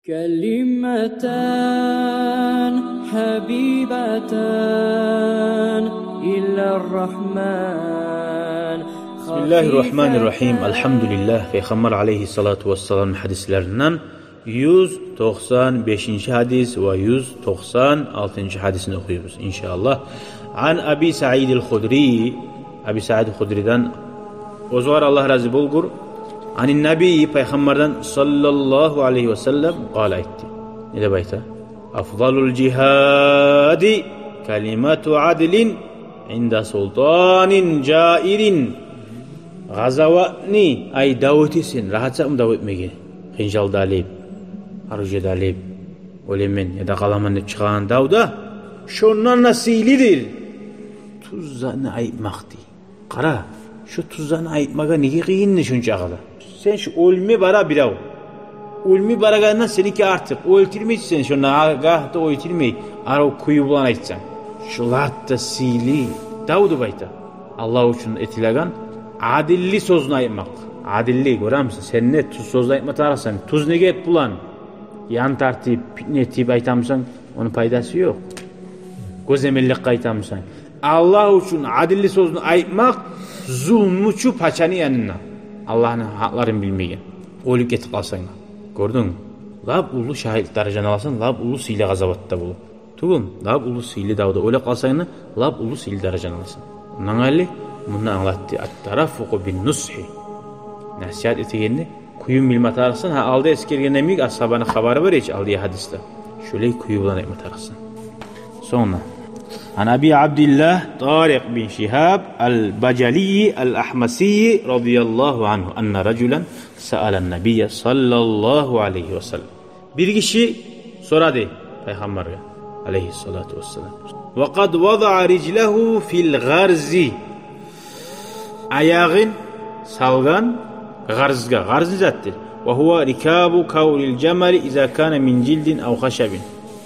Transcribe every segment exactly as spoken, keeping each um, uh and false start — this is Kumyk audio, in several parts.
كلمتان حبيبتان إلى الرحمن. بسم الله الرحمن الرحيم. الحمد لله. Пайхаммар алейгьиссалату вассалам гьадислеринден юз токъсан бешинчи гьадис ва юз токъсан алтынчы гьадисни охуйбуз, иншааллагь. عن أبي سعيد الخدري. Аби Саид Худриден, оьзюгер Аллагь рази болгъур, عن النبي, Пайхаммардан, صلى الله عليه وسلم, قال, айтды. Не деп айта? أفضل الجهاد كلمة عدل عند سلطان جائر. Къазаватны, ай, дав этесен, рагьат затмы дав этмеге? Хынжал да алып, оружие де алып, оьлемен яда къаламан деп чыгъагъан давда, шондан да сыйлыдыр тюз затны айтмакъ, дей. Къара, шо тюз затны айтмагъа неге къыйынды шончакъы да? Сен шо оьлме бара бирев. Оьлме барагъанда сеники артыкъ. Оьлтюрмейсен сен шону, агагь да оьлтюрмей, арив кюй булан айтсанг. Шолар да сыйлы дав деп айта. Аллагь учун этилеген адилли сёзню айтмакъ. Адилли, гёремисен, сен не тюз сёзню айтма тарыкъсан. Тюз негет булан ян тартып, питне этип айтамысан, ону пайдасы ёкъ. Гёземелликге айтамысан. Аллагь учун адилли сёзню айтмакъ зулмучу пачаны янында. Аллагьны гьакъларын билмеген. Оьлюп гетип къалсанг да. Гёрдюнгмю? Лап уллу шагьитлик даражаны аласан, лап уллу сыйлы къазаватда болуп. Тюгюлмю? Лап уллу сыйлы давда оьлюп къалсанг да, лап уллу сыйлы даражаны аласан. Ондан гьали мунда англатды. الترفق بالنصح. Насигьат этегенде кюйюн билме тарыкъсан, гьа, алда эсгергенде йимик, асгьабаны хабары бар эди чи, алдагъы гьадисде. Шолай кюй булан айтма тарыкъсан. Сонг, عن أبي عبد الله طارق بن شهاب البجلي الأحمسي رضي الله عنه أن رجلا سأل النبي صلى الله عليه وسلم. Бир гиши сорады Пайхаммаргъа, алейгьиссалату вассалам. وقد وضع رجله في الغرز. Аягъын салгъан гъарзгъа. Гъарз не затдыр? وهو ركاب كور الجمل إذا كان من جلد أو خشب.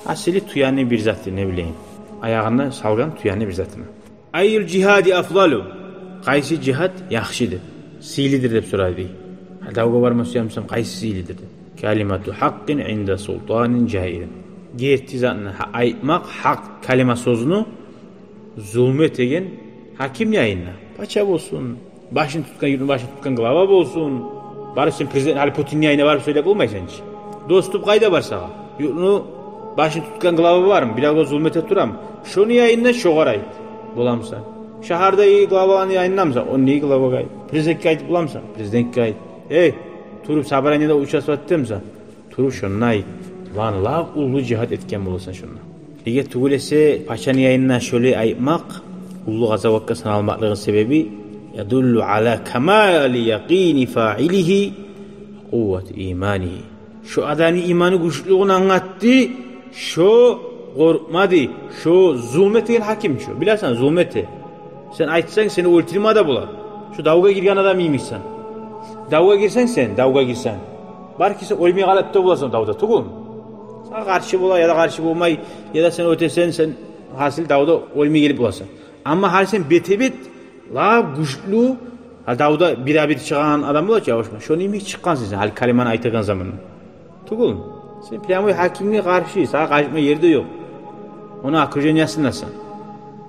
Асили тюени бир затдыр, не билейим. Аягъына салгъан тюени бир затына. أي الجهاد أفضل؟ Къайсы жигьат яхшыдыр, сыйлыдыр деп сорады, дей. Гьа, давгъа барма сюемисен, къайсы сыйлыдыр деп. كلمة حق عند سلطان جائر. Герти затны гьа-, айтмакъ, гьакъ калима сёзню зулму этеген гьакимни янында. Пача болсун, башын тутгъан, юртну башын тутгъан глава болсун. Барып сен президент, гьали Путинни янына барып сёйлеп болмайсан чы. Дос тутуп къайда бар сагъа? Юртну башын тутгъан глава бармы? Биревге зулму эте турамы? Шону янында шогъар айт. Боламысан? Шагьардагъы главаланы янындамысан? Ондагъы главагъа айт. Президентге айтып боламысан? Президентге айт. Эй, туруп собранияда участвовать этемисен? Туруп шонда айт. Лап, лап уллу жигьат этген боласан шонда. Неге тюгюл эсе, пачаны янында шолай айтмакъ уллу къазаватгъа саналмакълыгъыны себеби, يدل على كمال يقين فاعله وقوة إيمانه. Шо адамны иманы гючлюлюгюн англатды, шо къоркъмады, шо зулму этеген гьаким шо. Билесен, зулму эте. Сен айтсанг, сени оьлтюрме де бола. Шо давгъа гирген адам йимиксен. Давгъа гирсенг сен, давгъа гирсенг, балики сен оьлмей къалып да боласан давда, тюгюлмю? Сагъа къаршы бола, яда къаршы болмай, яда сен оьтесен, сен гьасил давда оьлмей гелип боласан. Амма гьали сен бетге-бет, лап гючлю, гьа, давда бирге-бир чыгъагъан адам бола чы, явушма. Шону йимик чыкъгъансан сен, гьали калиманы айтагъан заманда. Тюгюлмю? Сен прямой гьакимге къаршы, сагъа къачма ер де ёкъ. Ону окружениясындасан.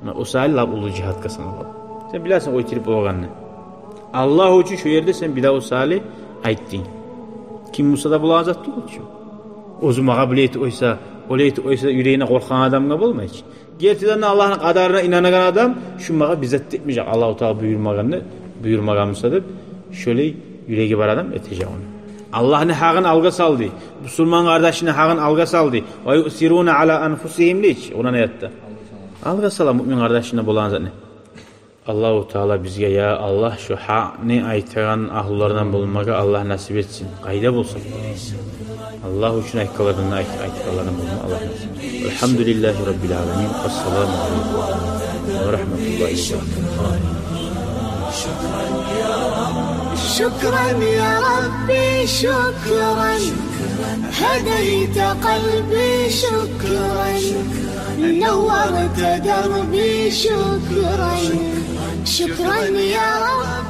Муна о саялы лап уллу жигьатгъа санала. Сен билесен оьлтюрюп болагъанны. Аллагь учун шо ерде сен бир де о саялы айтдынг. Ким буса да болагъан зат тюгюл чю. Оьзю магъа булай этип къойса, олай этип къойса, юрегине къоркъагъан адамгъа болмай чы. Гертиден де Аллагьны къадарына инанагъан адам, шу магъа бир зат да этмежек, Аллагьу Таала буюрмагъанны, буюрмагъан буса деп, шолай юреги бар адам этежек ону. Аллагьны гьакъын алгъа салды, бусурман къардашыны гьакъын алгъа салды. ويؤثرون على أنفسهم дей чи Къуран аятда. Алгъа сала муъмин къардашына болагъан затны. Аллагьу Таала бизге, я Аллагь, шу гьакъны айтагъан агьлулардан болмагъа Аллагь насип этсин. Къайда болсакъ да. Аллагь учун айтгъанлардан айт-, айтгъанлардан болма Аллагь насип этсин. الحمد لله رب العالمين. السلام عليكم ورحمة الله وبركاته. شكرا يا ربي، شكرا. هديت قلبي، شكرا. نورت دربي، شكرا. شكرا يا رب.